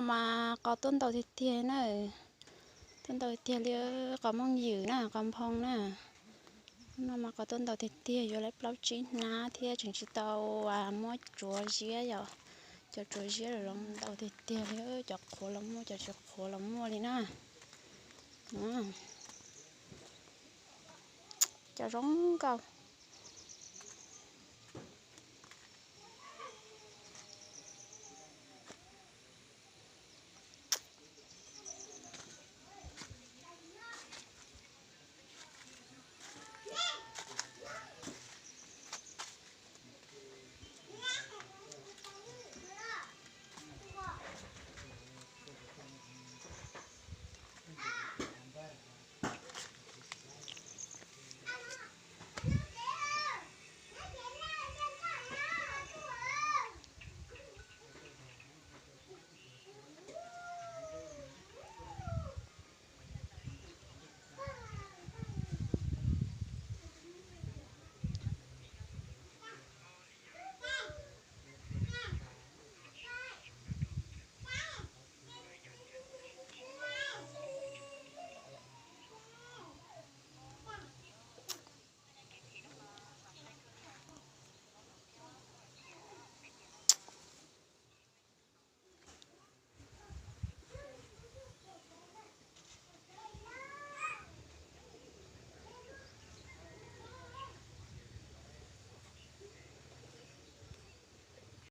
Mas qos tuaj ntau tiag tiag na, tuaj ntau tiag li, qos mooj ywm na, qos nphoo na. No mas qos tuaj ntau tiag tiag, yuav lawv plaub tsib hnab thiab tseem tsis tau muab tsuav ziab yom. Cov tsuav ziab los ntau tiag tiag li, cov qhuav los muaj, cov tsis qhuav los muaj li na. Cov zoo nkauj,